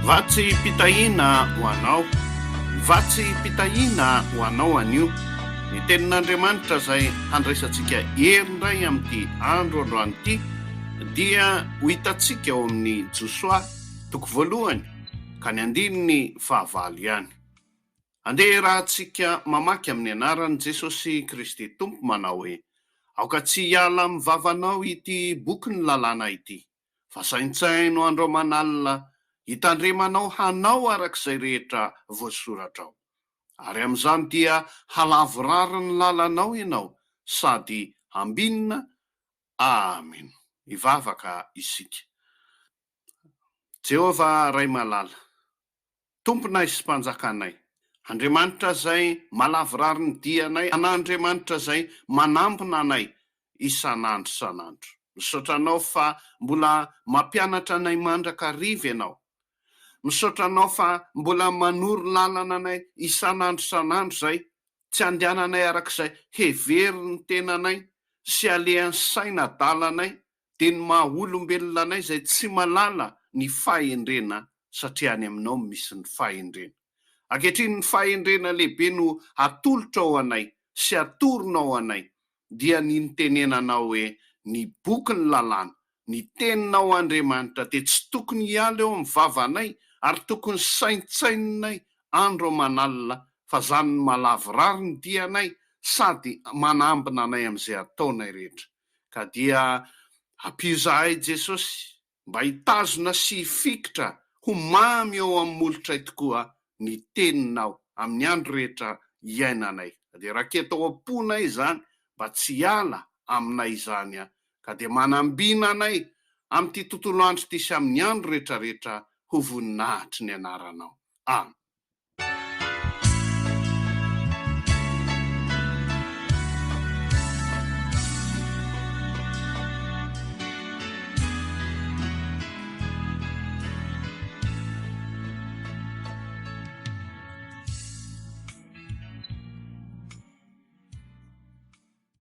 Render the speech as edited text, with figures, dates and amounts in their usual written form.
Vatsim-pitahiana ho anao. Vatsim-pitahiana ho anao anio. Ny Tenin'Andriamanitra izay handraisantsika hery indray amin'ity andro androany ity dia ho hitantsika ao amin'ny Josoa toko voalohany ka ny andininy fahavalo ihany. Andeha iarahantsika mamaky amin'ny anaran'i Jesosy Kristy Tompo manao hoe, Aoka tsy hiala amin'ny vavanao ity bokin'ny lalàna ity, fa saintsaino andro aman'alina hitandremanao hanao araka izay rehetra voasoratra ao. Ary amin'izany dia halavorary ny lalanao ianao sady hambinina. Amen. Hivavaka isika. Jehovah Ray malala, Tomponay sy Mpanjakanay, Andriamanitra izay malavorary ny dianay, an'Andriamanitra izay manambina anay isan'andro isan'andro. Misaotra Anao fa mbola mampianatra anay mandrakariva Ianao. Misaotra Anao fa mbola manoro lalana anay isan'andro isan'andro izay tsy andehananay araka izay heverin'ny tenanay sy alehan'ny saina adalanay dia ny maha olombelona anay izay tsy malala ny fahendrena satria any aminao no misy ny fahendrena. Ankehitriny ny fahendrena lehibe no atolotrao anay sy atoronao anay dia ny nitenenanao hoe ny bokin'ny lalàna, ny teninao Andriamanitra dia tsy tokony hiala eo amin'ny vavanay ary tokony saintsaininay andro aman'alina fa zany no mahalavorary ny dianay sady manambina anay amin'izay ataonay rehetra. Ka dia ampio izahay Jesosy mba hitazona sy hifikitra ho mamy eo amin'ny molotray tokoa ny teninao amin'ny andro rehetra iainanay. Ka dia raketo ao am-ponay izany mba tsy hiala aminay izany ka dia manambina anay amin'ity tontolo andro ity sy amin'ny andro rehetra rehetra ho voninahitry ny anaranao. Amen.